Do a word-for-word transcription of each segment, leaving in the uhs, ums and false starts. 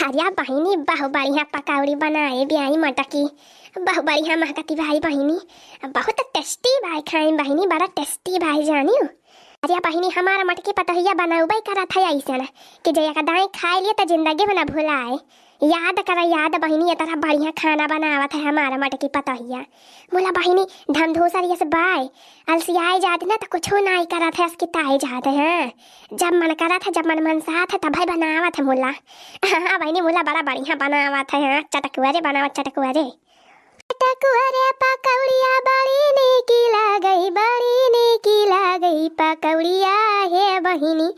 अरे बहिनी, बहु बढ़िया पकौड़ी बनाए बियाई मटकी, बहु बढ़िया महकती भाई बहिनी, बहुत tasty भाई खाए बहिनी, बड़ा tasty भाई जानियो। अरे बहिनी, हमारा मटकी पतोहिया बनौबे करत है ऐसन कि जे एक दाई खाए लिए त जिंदगी में न भुलाए। याद कर याद बहिनी, ये तरह बढ़िया खाना बनावत है हमारा मटकी पतोहिया। मोला बहिनी, धमधूसर यस बाय, अलसियाए जात ना त कुछो नाई करत है, अस्किताए जात है। जब मन करत है, जब मन मनसात है, तबै बनावत है मोला। हाँ बहिनी, मोला बड़ा बढ़िया बनावत है, हाँ, चटकुआ रे बनावत, चटकुआ रे। चटकुआ रे पकौड़िया बड़ी नीक लागै, बड़ी नीक लागै पकौड़िया हे बहिनी,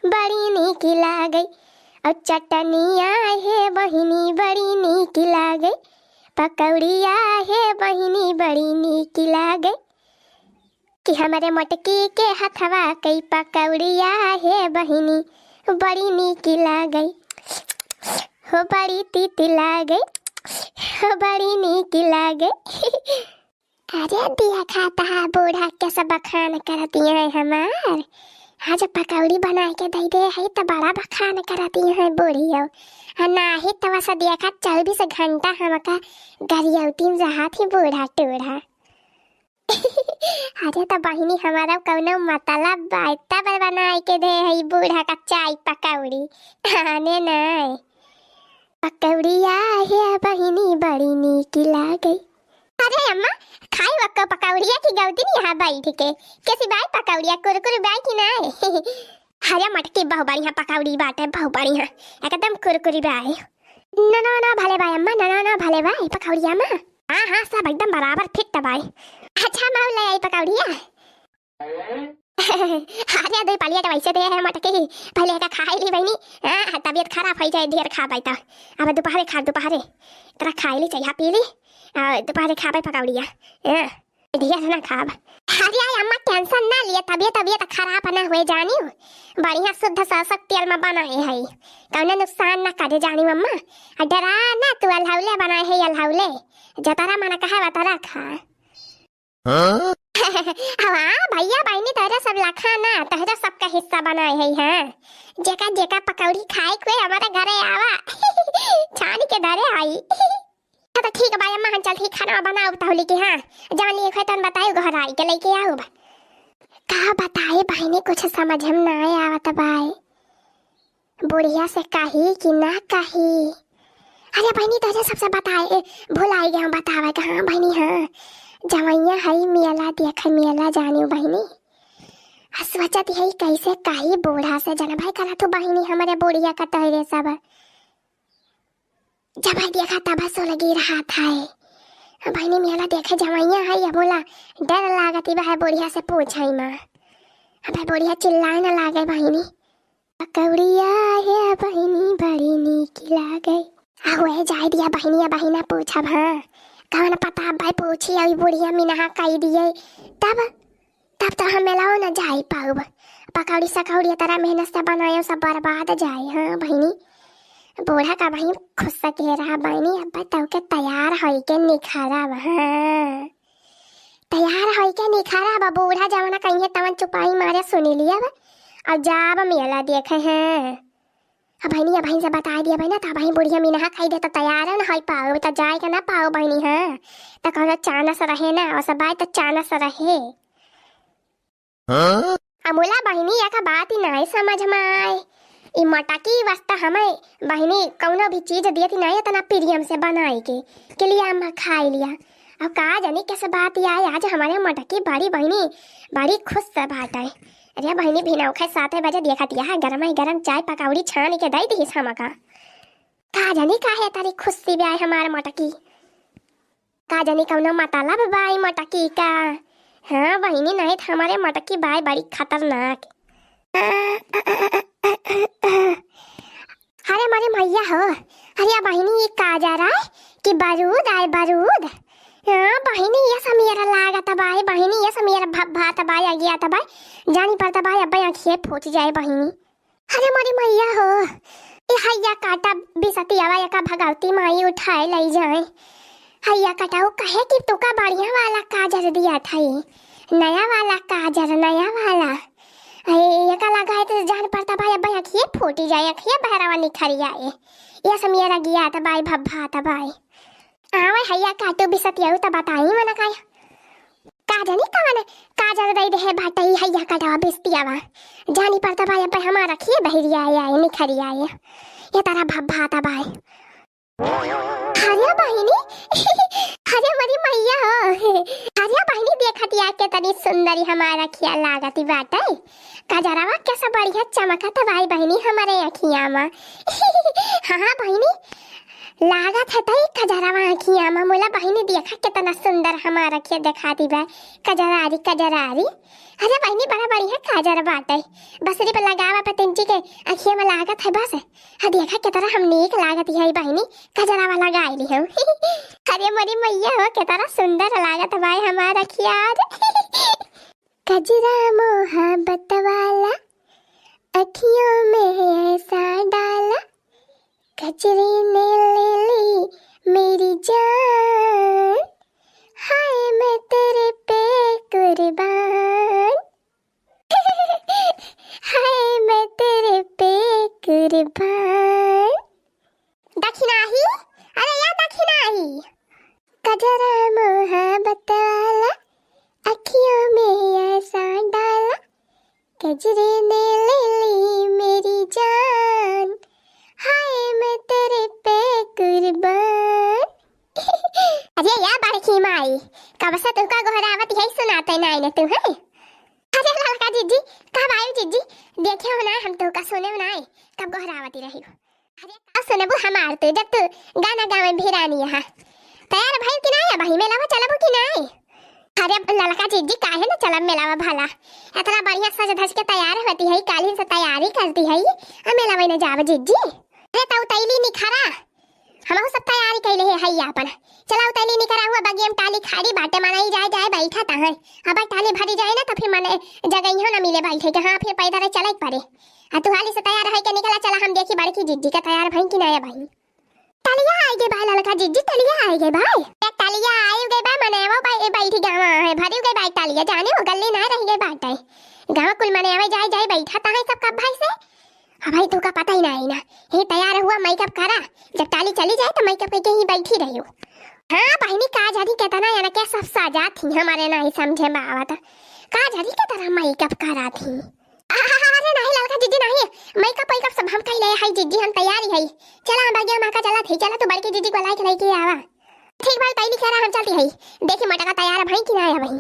बड़ी नीक लागै। और चटनिया हे बहिनी, बड़ी नीक लागै पकौड़िया हे बहिनी, बड़ी नीक लागै। कि हमरे मोटकी के हथवा कई पकौड़िया हे बहिनी, बड़ी नीक लागै, हो बड़ी तीत लागै, हो बड़ी नीक लागै। अरे दिया खाता है बूढ़ा, कैसे बखान करती है हमार। आज पकौड़ी बनाए के दे दे है तो बड़ा बखान करती है बूढ़ी हो। आ नाही तो वैसे देखा चौबीस घंटा हमका गरियौतीन रहा थी बूढ़ा टूढ़ा। अरे त बहिनी, हमारा कौनो मतलब बा, तब बनाए के दे है बूढ़ा का चाय पकौड़ी। आने नहीं। पकौड़िया हे बहिनी, बड़ी नीक लागै। अरे अम्मा, खाई वक्को पकौड़िया की गौती नहीं यहाँ बैठ के। कैसी बाई पकौड़िया, कुरकुर बाई की नहीं? अरे मटकी, बहु बढ़िया पकौड़ी बाटे, बहु बढ़िया, एकदम कुरकुरी बाई। ना ना ना भले बाई अम्मा, ना ना ना भले बाई पकौड़िया मा। हाँ हाँ, सब एकदम बराबर फिट बाई। अच्छा माऊ, ले आई पकौड़िया। अरे दो प्लेट वैसे दे है मटकी, पहले एका खाई ली बहिनी। हाँ, तबियत खराब होइ जाए ढेर खाबै त। अब दोपहरे खा, दोपहरे इतना खाई ली, चाय पी ली, आ, दोपहरे खाबै पकौड़िया। हाँ, ढेर ना खाब। अरे अम्मा, tension ना लिए, तबियत, तबियत खराब ना हुए जानियो। बढ़िया शुद्ध सरसों तेल मा बनाए है, कौनो नुकसान ना करे जानियो अम्मा। आ डरा ना, तू अलहौले बनाए है, अलहौले। जतरा मन कहे वतरा खा। हाँ? हाँ, भैया बहिनी तोहरे सब लखा ना, तोहरे सबका हिस्सा बनाए है, हाँ। जेका जेका पकौड़ी खाए के हुए हमारे घरे आवा। छान के धरे आई। हाँ, तो ठीक बा अम्मा, हम चलत ही खाना बनाउब तहुली के, हाँ। जवन लिए खोए तवन बताइउ, घर आई के लेके आउब। का बताई बहिनी, कुछ समझ में ना आवत बाई। बुढ़िया से कही कि ना कही? अरे बहिनी, तोहरे सबसे बताए, ए, भुलाई गए हम बतावे के। हाँ बहिनी, हाँ, जवैया है मेला देखे, मेला जानिउ बहिनी। आ सोचत है कैसे कही बूढ़ा से, जनबै करा तू बहिनी, हमरे बुढ़िया का तोहरे सब। जब है देखा तब सो लगी रहा था। बहिनी मेला देखे जवैया है, ये बोला डर लागत बा है बुढ़िया से पूछे मा। अब बुढ़िया चिल्लाए न लागे बहिनी। पकौड़िया हे बहिनी बड़ी नीक लागै। आ हुए जाए दिया बहिनी, अब बहिना पूछब, हाँ। कौन पता अब पूछी, अभी बुढ़िया मिनहा कई दिए। तब, तब तो हम मेलाओ न जाए पाउब। पकौड़ी सकौड़ी तरह मेहनत से बनायो, सब बर्बाद जाए, हाँ बहिनी। बूढ़ा का बहिन खुश से कह रहा बहिनी, अब तो के तैयार होई के निखरब, हाँ। तैयार होई के निखरब, बूढ़ा जवना कहिए तवन चुपाई मारे सुनी लियब, अब जाब मेला देखे हैं। अब बहिनी, अब बहिन से बताए दिया बहिना, तो बहिन बुढ़िया मिनहा कई दे तो तैयार न होई पाउब, तो जाए के ना पाउब बहिनी, हाँ। तो कौनो चानस रहे ना, और सब बात तो चानस रहे। हाँ? अमूला बहिनी, एक बात ही नाई समझ में आए। ई मटकी वास्ता हमें बहिनी कौनो भी चीज दियत ही नाई, इतना प्रेम से बनाई के, के लिया अम्मा खाई लिया। अब का जानी कैसे बात ही आए, आज हमारे मटकी बड़ी बहिनी बड़ी खुश से बात है। अरे बहिनी, भिनौखे साते बजे देखत यह गरम ही गरम चाय पकौड़ी छान के दे दिहिस हमका। का जानी काहे तारी खुशी भी आए हमार मटकी। का जानी कौनो मतलब बाई मटकी का। हाँ बहिनी, नहीं तो हमारे मटकी बाई बड़ी खतरनाक। अरे मोरी मैया हो, अरे बहिनी, ई का जा रहा है कि बारूद आए, बारूद। हाँ बहिनी, ये समीर लागत बाई बहिनी, ये समीर भ-, भात बाई, अगिया त बाई, जानी पड़ता बाई, अब आँखिए फूट जाए बहिनी। अरे मोरी मैया हो, ए हैया काटा बिसतियावा, एका भगवती माई उठाए लई जाए। हैया कटाऊ कहे कि तुका बढ़िया वाला काजर दिया था, ये नया वाला काजर, नया वाला। ए, एका लगा है तो जान पड़ता भाई, अब आँखिए फूटी जाए, अखिया बहरावा निखरिया ए। ये समिया रगिया त बाई भब्भा त बाई। आवे हैया काटू बिसतियाऊ त बताई मना काय। का जानी कवन काजर दई देहे बाटई हैया काटवा बिसतियावा। जानी पर त बाई अब हमार अखिए बहरिया ए, निखरिया ए। ये तारा भब्भा त बाई। अरे बहिनी, अरे मोरी मैया हो। अरे बहिनी, देखत या केतनी सुंदरी हमार अखिया लागत बाटे। कजरवा कैसा बढ़िया चमकत बाई बहिनी हमरे अखिया मा। हाँ, हाँ बहिनी, लागत है तई कजरवा अखिया मा। मोला बहिनी देखा केतना सुंदर हमार अखिया देखाती बा। कजरारी, कजरारी। अरे बहिनी, बड़ा बढ़िया काजर बाटे, बस सिर्फ लगावा पतिंची के अखिया में लागत है बस। हाँ, देखा के तरह हम नीक लागत है बहिनी, कजरावा लगाई ली हम। अरे मोरी मैया हो, के तरह सुंदर लागत भाई हमार अखिया आज। कजरा मोहब्बत वाला, अखियों में ऐसा डाला, कजरे ने ले ली मेरी जान, हाय मैं तेरे पे कुर्बान, हाय मैं तेरे पे कुर्बान। दखिनाही, अरे या दखिनाही। कजरा मोहब्बत वाला, अखियों में ऐसा डाला, कजरे ने ले ली मेरी जान, हाय मैं तेरे पे कुर्बान। अरे या बड़की माई, कब से तुहका गोहरावत यही सुनाते नाई ने तू, हैं? अरे ललका जिज्जी, कब आयु जिज्जी? देखे हो ना हम तुहका सुने नाई, कब गोहरावती रही हो। अरे का सुनबू हमार तू, जब तू गाना गावे भिरानी यहाँ। तैयार भइल कि नाई अबही, मेलावा चलबू कि नाई? अरे ललका जिज्जी, काहे न चलब मेलावा भला? इतना बढ़िया सज धज के तैयार होती है, काल्हि से तैयारी करती है, अब मेलावा न जाब जिज्जी। अरे तऊ तैली निखरा, हमहू सब तैयारी कैले है, है आपन। चला उतैली निकरा हुआ बगियम टाली खाड़ी बाटे, मनई जाए जाए बैठा ता है। अब टाली भरी जाए ना तो फिर मने जगह ना मिले बैठे के, हाँ फिर पैदल चले के पड़े। आ तू हाली से तैयार है के निकला, चला हम देखी बड़की जिज्जी का तैयार भई कि नाई भई। टलिया आए गे बा ललका जिज्जी, टलिया आए गे बा। ए टलिया आए गे बा, मनेवा बा, ए बैठी गावा है, भरी गई बा टलिया, जाने वो गल्ली ना रह गई बाटे। गावा कुल मनेवा जाए जाए बैठा ता है सब कब भाई से। अब भाई तुहका पता ही ना है ना, ही तैयार हुआ मेकअप करा, जब टाली चली जाए तो मेकअप करके ही बैठी रहियो। हाँ बहिनी, का जानी केतना जना के सब सजा थी, हमारे ना ही समझे में आवत, का जानी केतना मेकअप करा थी। अरे नहीं ललका जिज्जी नहीं, मेकअप वेकअप सब हम कई ले है जिज्जी, हम तैयार ही है। चला हम बगिया माँ का चला थी, चला तू बड़की जिज्जी को लाइक लेके आवा। ठीक भाई, तैली करा हम चलती है, देखी मटका तैयार भई कि ना है भाई।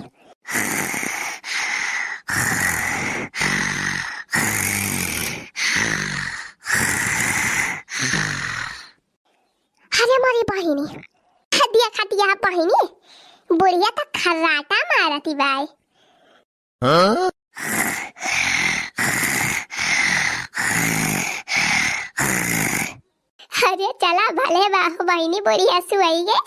अरे मोरी बहिनी, खदिया खदिया बहिनी, बुढ़िया त खर्राटा मारती बाई। हाँ? अरे चला भले बाहु बहिनी बुढ़िया सुआई गे।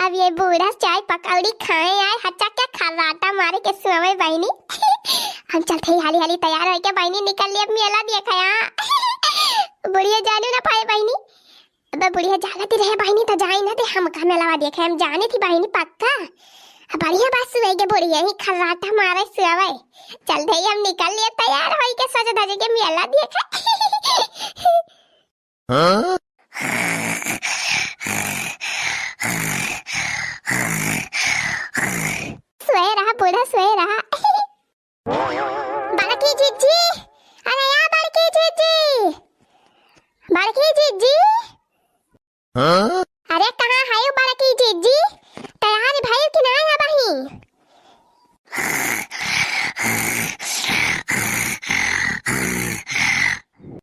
अब ये बूढ़ा चाय पकौड़ी खाए आए, हच्चा के खर्राटा मारे के सुआवे बहिनी। हम चलते ही हाली हाली तैयार होके बहिनी निकल लिए, अब मेला देखे यहाँ। बुढ़िया जानू ना पाए बहिनी। अब बुढ़िया जागती रहे बहिनी तो जाई ना दे, हम का मेलावा देखे, हम जाने थी बहिनी पक्का। अब बढ़िया बात सुआई गे बुढ़िया ही खर्राटा मारे सुआवे। चल दे हम निकल लिए तैयार होई के सज धज के मेला देखे। हाँ? सोए रहा बूढ़ा, सोए रहा। बड़की जिज्जी, अरे या बड़की जिज्जी, बड़की जिज्जी। हाँ? अरे कहाँ है बड़की जिज्जी? तैयार भइल कि ना अबही?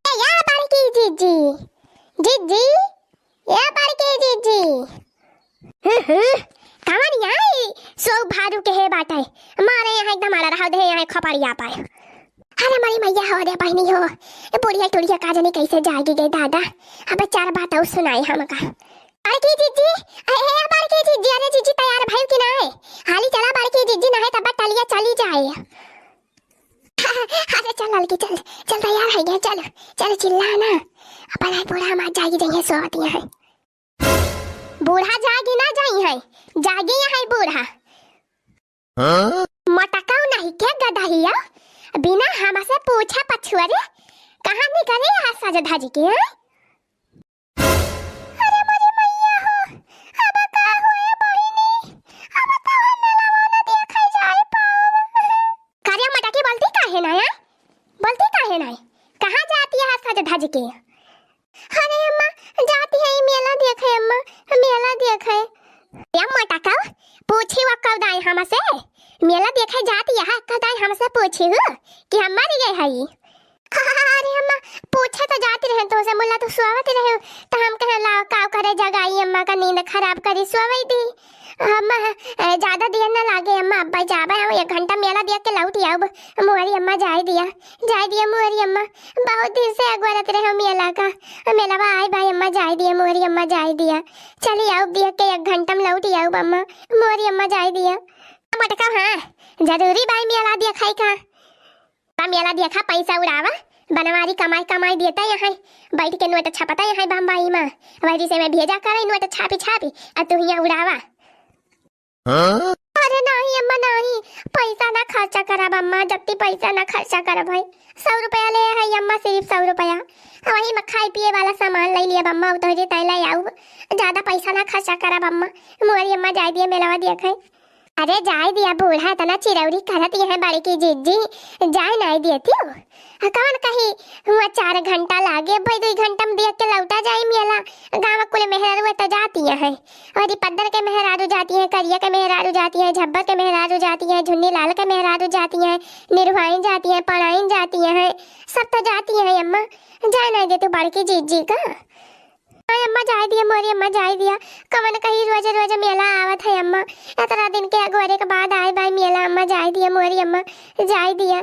ए, या बड़की जिज्जी, जिज्जी, या बड़की जिज्जी। हम्म, हम्म, कवन आई सो भादू के है बाटे? मारे यहाँ एकदम अड़ा रहा दे, यहाँ खपड़िया पाए। अरे मरी मैया हो रे बहिनी हो, ए बुढ़िया टुढ़िया का जाने कैसे जागी गई दादा। अब चार बात और सुनाई हमका। बड़की जिज्जी, ए, ए, बड़की जिज्जी, अरे जिज्जी तैयार भइल कि ना है? हाली चला बड़की जिज्जी, ना है तब टलिया चली जाए। अरे चल ललकी चल, चल तैयार है गया, चल, चल चिल्ला ना। अपन है बूढ़ा माँ जागी जाइए सोवत यहाँ। बूढ़ा जागी ना जाई है, जागी यहाँ है बूढ़ा। हाँ? मटकाऊ नहीं के गदहिया, बिना हमसे पूछे पछुआरे, कहाँ सज धज के, हैं? अरे मोरी मैया हो, अब का होए बहिनी, अब तो हम मेलवा ना देखे जाए पाउब। का रे मटकी, बोलती काहे ना है? बोलती काहे ना है? कहाँ जाती है सज धज के? अरे अम्मा, जाती है ई मेला देखे अम्मा, मेला देखे। या मटका, पूछी वो कब दाई हमसे? मेला देखे जाती है, कब दाई हमसे पूछी हूँ कि हम मर गए हई? अरे अम्मा, पूछे तो जाती रहे तो से मुला तो सोवत रहे, तो हम कहे लाओ काव करे जगाई अम्मा का नींद खराब करी, सोवई दी। अम्मा, ए, ज्यादा देर ना लागे अम्मा, अब जाबे हम एक घंटा मेला देख के लौट आउब। मोरी अम्मा जाए दिया, जाए दिया मोरी अम्मा, बहुत दिन से अगवरत रहे मेला का, मेलावा आए भाई अम्मा जाए दिया, मोरी अम्मा जाए दिया, चली आउब देख के एक घंटा में लौट आउब अम्मा, मोरी अम्मा जाए दिया। मटका हाँ, जरूरी भाई मेला देखाई का? बा मेला देखा, पैसा उड़ावा, बनवारी कमाई कमाई देता यहाँ, बैठ के नोट छपता यहाँ बम्बई में, वही से मैं भेजा करे नोट छापी छापी, आ तू हियाँ उड़ावा। हाँ? अरे नहीं अम्मा नहीं, पैसा ना खर्चा करब अम्मा, जत्ती पैसा ना खर्चा करब है, सौ रुपया ले है अम्मा, सिर्फ सौ रुपया, आ वही में खाए पिए वाला सामान ले लिया अम्मा, तोहरे तय ले आऊ, ज्यादा पैसा ना खर्चा करब अम्मा, मोरी अम्मा जाए दिया मेलावा देखे। अरे जाए दिया बूढ़ा, इतना चिरौरी करत यह बड़की जिज्जी, जाए नाई देती हो। आ कवन कही हुआ चार घंटा लागे, भाई दुई घंटा में देख के लौटा जाई मेला। गाँव कुल मेहरारू तो जाती है, और ई पद्दर के मेहरारू जाती है, करिया के मेहरारू जाती है, झब्बर के मेहरारू जाती है, झुन्नी लाल के मेहरारू जाती है, निरहुआइन जाती है, पड़ाइन जाती है, सब तो जाती है अम्मा। जाए नाई देती बड़की जिज्जी का। हाय अम्मा जाए दिया, मोरी अम्मा जाए दिया। कवन कही रोज रोज मेला आवत है अम्मा, इतना दिन के अगोरे के बाद आए बाई मेला। अम्मा जाए दिया, मोरी अम्मा जाए दिया।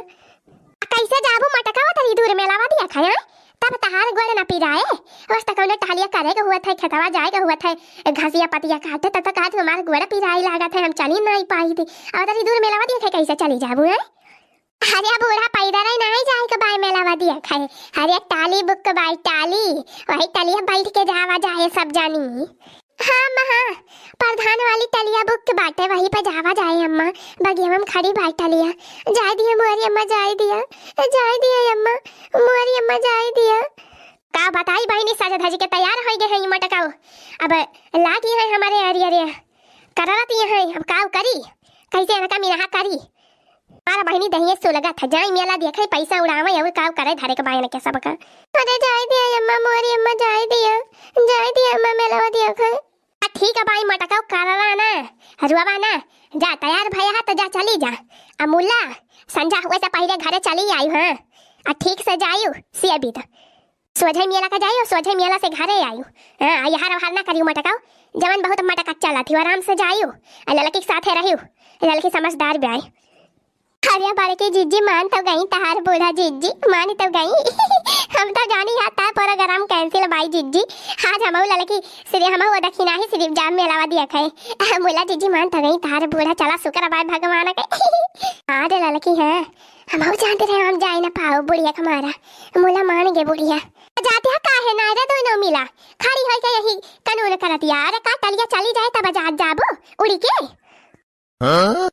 कैसे जाबू मटका, तरी दूर मेलावा दिया खाए, हैं? तब तहार गोड़ ना पिराए। बस तक उन्हें टहलिया करे के हुआ था, खेतवा जाए के हुआ था, घासिया पतिया काटे, तब तक आज हमार गोड़ पिराए लागत है, हम चली नहीं पाई थी। और तरी दूर मेलावा दिया खाए कैसे चली जाबू, हैं? अरे बूढ़ा, पैदल ही नहीं जाए के बाय मेलावा दिया खाए। अरे टाली बुक के बाय टाली, वही टलिया बैठ के जावा जाए सब जानी। हाँ महा, प्रधान वाली टलिया बुक के बाटे, वही पे जावा जाए अम्मा। बगिया में खड़ी बाय टलिया। जाए दिया मोरी अम्मा, जाए दिया, जाए दिया अम्मा, मोरी अम्मा जाए दिया। का बताई बहिनी, सज धज के तैयार हो गए हैं ई मटकाऊ। अब लागी है हमारे अरे अरे करत ये है, अब काव करी, कैसे इनका मिनहा करी। हमारा बहिनी दहिए सुलगत है, जाई मेला देखे, पैसा उड़ावे और काव करे धरे के बायन के सबका। अरे जाए दिया अम्मा, मोरी अम्मा जाए दिया, जाए दिया अम्मा मेलावा देखे। आ ठीक है बाई मटकाऊ, करवा ना, हरुआवा ना, जा तैयार भया है तो जा चली जा। आ मुल्ला, संझा हुए से पहले घरे चली आई, हाँ, आ ठीक से जायु सिया बीत। सोझे मेला का जाइयो, सोझे मेला से घरे आइयो। हाँ, यहाँ रवहार ना करियो मटकाओ, जवन बहुत मटका चला थी, आराम से जाइयो। आ ललकी के साथे रहियो, ललकी समझदार ब्याई। अरे बड़की जिज्जी, मान तो गई तहार बूढ़ा जिज्जी, मान तो गई। हम तो जानी है ता प्रोग्राम cancel बाई जिज्जी। आज हमहू ललकी सिर्फ, हमहू दखिना ही सिर्फ जाम मेलावा दिया खाए। मुला जिज्जी, मान तो गई तहार बूढ़ा, चला शुक्र बाय भगवान के। अरे ललकी, हाँ, हमहू जानते रहे हम जाए ना पाओ बुढ़िया के मारा। मुला मान गे बुढ़िया। जाते है काहे ना रे दोनों मिला? खड़ी होई के यही कानून करत या। अरे का टलिया चली जाए तब जात जाबो उड़ी के? हाँ?